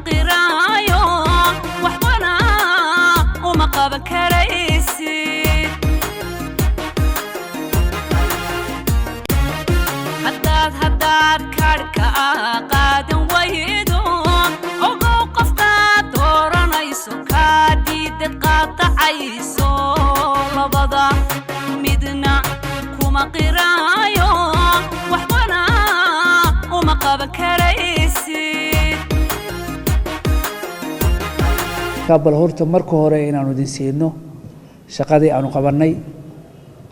Qiraayo, waxbana uma qaban karaysid. Haddaad kaadhka qaadan waydo, ogow qofkaad dooranayso kaa diidad qaadacayso. Labada midna kuma qiraayo, waxbana uma qaban karaysid. Bal horta marka hore inaanu idin siino shaqadii aanu qabannay,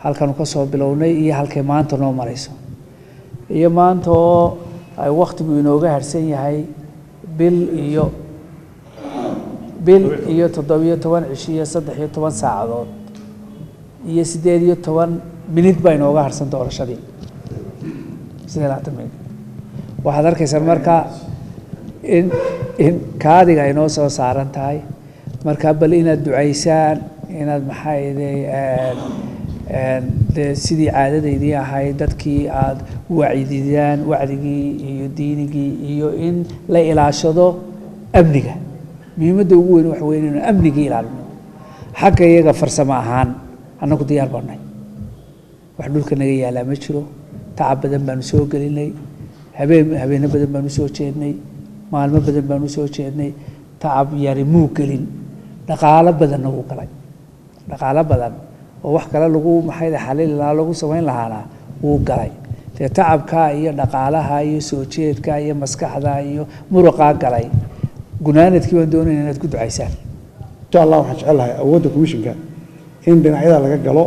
halkaanu ka soo bilownay iyo halkay maanta noo marayso, iyo maanta oo ay wakhtigu inooga harsan yahay bil iyo 17 cisho iyo 13 saacadood iyo 18 minid baa inooga harsan doorashadii, 28 minid. Waxaad arkaysaa marka in kaadiga ay noo soo saaran tahay. Marka bal inaad ducaysaan, inaad maxaa dee sidii caadadaydii ahayd dadkii aad wacdidaan, wacdigii iyo diinigii, iyo in la ilaashado amniga. Muhiimadda ugu weyn waxa weyn inaynu amnigii ilaalino. Xagga iyaga farsamo ahaan annagu diyaar baannahay, wax dhulka naga yaalaa ma jiro. Tacab badan baanu soo gelinay, habeeno badan baanu soo jeednay, maalmo badan baanu soo jeednay. Tacab yari muu gelin, dhaqaalo badanna wuu galay. Dhaqaalo badan oo wax kale lagu maxay xalili lahaa, lagu samayn lahaana wuu galay. Dee tacabka iyo dhaqaalaha iyo soo jeedka iyo maskaxda iyo muruqaa galay, gunaanadkii baan doonayna inaad ku ducaysaan. Insha Allah waxaan jecelahay awoodda commissionka in dhinacyada laga galo,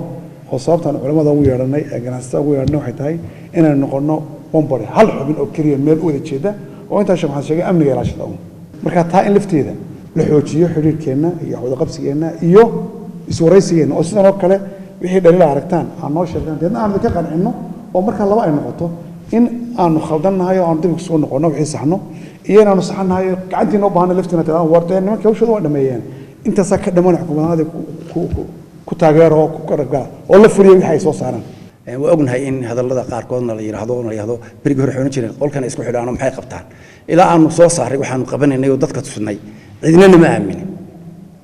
oo sababtaan culamada ugu yeedhanay ee ganacsatada ugu yeedhanay waxay tahay inaynu noqono one body, hal xubin oo keliya, meel u wada jeeda, oo intaa Sheekh maxamed sheegay amniga ilaashada un. Marka taa in lafteeda la xoojiyo, xidhiirkeenna iyo wadaqabsigeenna iyo iswaraysigeenna, oo sidan oo kale wixii dhaliila aragtaan aan noo sheegtaan, deedna aan idinka qancinno, oo markaa laba ay noqoto: in aanu khaldannahay oo aanu dib isugu noqonno wixii saxno, iyo inaanu saxannahay oo gacantiina u baahana laftiina tidhahdaan, war dee nimanka hawshooda waa dhameeyeen, intaasaa ka dhaman, xukuumadnimada ku taageero oo ku garab gala oo la fuliya wixii ay soo saaraan. Waa ognahay in hadallada qaarkoodna la yidhaahdo berigii hore xoonan jireen qolkana isku xidhaano maxay qabtaan. Ilaa aanu soo saaray waxaanu qabanaynay oo dadka tusnay, cidinana ma aaminin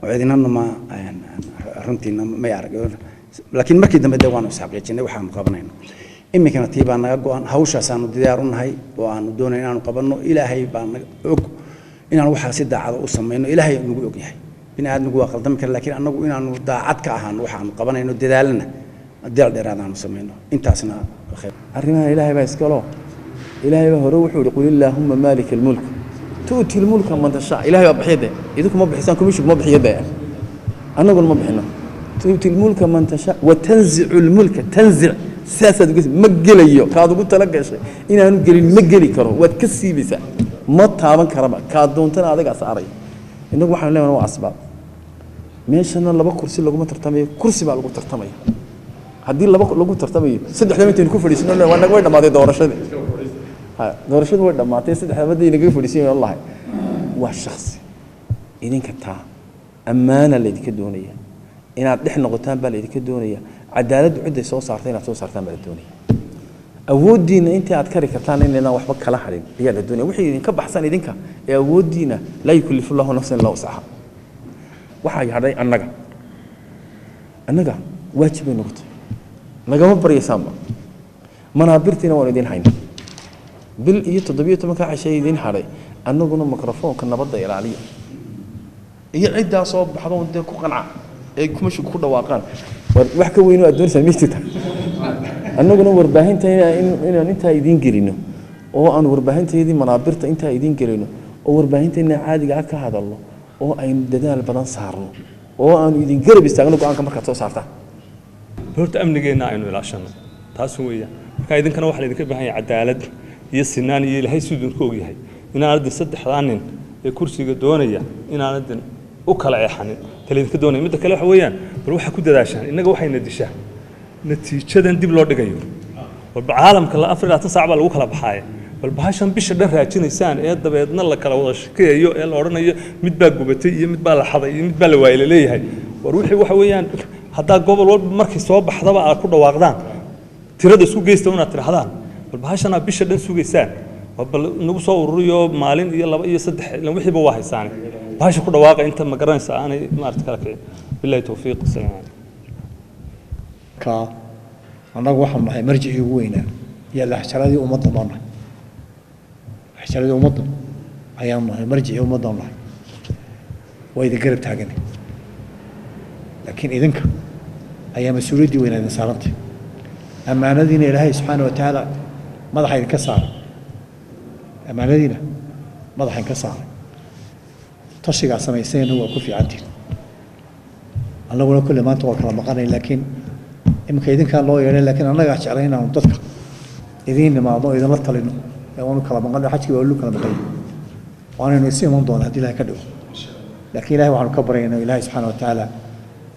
oo cidinana ma runtiina may arag. Laakiin markii dambe dee waanu isxaqiijinay waxaanu qabanayno. Iminkana tii baa naga go-an, hawshaasaanu diyaar u nahay oo aanu doonay inaanu qabanno. Ilaahay baa naga og inaan waxaa si daacada u samayno. Ilaahay nagu og yahay, bini aadmigu waa qaldami kara, laakiin annagu inaanu daacad ka ahaano waxaanu qabanayno, dadaalana dadaal dheeraad aanu samayno, intaasna khayr. Arrimahan Ilaahay baa iskalo. Ilaahay baa hore wuxuu yihi: "قل اللهم مالك الملك تؤتي الملك من تشاء." Ilahay baa bixiya de, idinku ma bixisaan, commission ma bixiyo de, annaguna ma bixino. "تؤتي الملك من تشاء وتنزع الملك." تنزع sidaasaad uga ma gelayo. Kaad ugu tala gashay inaanu gelin ma geli karo, waad ka siibaysaa, ma taaban karaba. Kaad doontana adagaa saaray. Innagu waxaanu leenahay waa asbaab. Meeshana laba kursi laguma tartamayo, kursi baa lagu tartamaya. Haddii laba lagu tartamayo, saddexdaba intaynu ku fadhiisano waa naga way dhammaatay doorashadii. Ha, doorashadu way dhammaatay, saddexdaba hadday nagaga fadhiisan wallahi. Waa shakhsi idinka taa ammaana laydinka doonaya, inaad dhex noqotaan baa laydinka doonaya, cadaaladdu cidday soo saartay inaad soo saartaan baa la doonaya, awooddiina intii aad kari kartaan inaydaan waxba kala hadhin ayaa la doonaya. Wixii idinka baxsan idinka ee awooddiina, لا يكلف الله نفسا إلا وسعها. Waxaa hadhay annaga waajib bay noqotay, nagama baryaysaanba. Manaabirtiina waanu idiin hayna bil iyo 17-ka cashay idiin hadhay. Annaguna mikrofoonka nabadda ilaaliya iyo ciddaa soo baxdo dee ku qanca ee kumashu ku dhawaaqaan. War wax ka weyn oo aad doonaysaa ma jirta? Annaguna warbaahinta inaan intaa idiin gelino, oo aan warbaahintaydii manaabirta intaa idiin gelino, oo warbaahinteena caadiga ah ka hadalno, oo aynu dadaal badan saarno, oo aanu idin garab istaagno go-aanka markaad soo saartaan. Horta amnigeenna aynu ilaashano, taas weeyaan. Marka idinkana waxaa laydinka baahan yahay cadaalad iyo sinaan iyo Ilaahay siduu idinku ogyahay inaanadin saddexdaa nin ee kursiga doonaya inaanadin u kala eexanin ta laydinka doonaya. Midda kale waxa weeyaan, bal waxaa ku dadaashaan, innaga waxayna dishaa natiijadan dib loo dhigayo. Walba caalamka la 24 saac baa lagu kala baxaaya. Bal bahashan bisha dhan raajinaysaan ee dabeedna la kala wada shakeeyo ee la odhanayo mid baa gubatay iyo mid baa la xaday iyo mid baa la waayay la leeyahay. War wixii waxa weeyaan, haddaa gobol walba markay soo baxdaba aad ku dhawaaqdaan tirada isku geysta inaad tidhahdaan, bal bahashan aad bisha dhan sugaysaan. Waa bal nagu soo ururiyo maalin iyo laba iyo saddex, ilan wixiiba waa haysaane, bahasha ku dhawaaqa inta ma garanaysa aanay maarata kala kicin. Billahi towfiiq, asalaamu calaykum. Ka annagu waxaanu nahay marjicii ugu weynaa iyo laxjaradii ummadda baan nahay, laxjaradii ummadda ayaanu nahay, marjicii ummaddaanu nahay. Waa idin garab taaganay, laakiin idinka ayaa mas-uuliyaddii weynaa idin saarantay, ammaanadiina Ilaahay subxaana wa tacaala madaxa idinka saaray, ammaanadiina madaxa idinka saaray. Tashigaa samaysayna waa ku fiicantihin. Annaguna kulle maanta waa kala maqanay, laakiin iminka idinkaan loo yeedhay, laakiin annagaa jeclay inaanu dadka idiin nimaadno oo idinla talino. Ee waanu kala maqanay, xajkii waa lu kala maqanyay, waanaynu isu iman doonaa haddii Ilahay ka dhigo. Laakiin Ilahay waxaanu ka baryaynaa Ilahay subxaana wa tacaala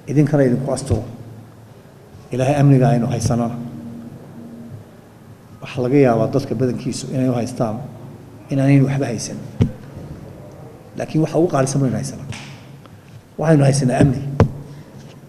idinkana idinku asturo, Ilaahay amniga aynu haysanana. Waxaa laga yaabaa dadka badankiisu inay u haystaan inaanaynu waxba haysan, laakiin waxa ugu qaalisan baynu haysanaa, waxaynu haysanaa amni.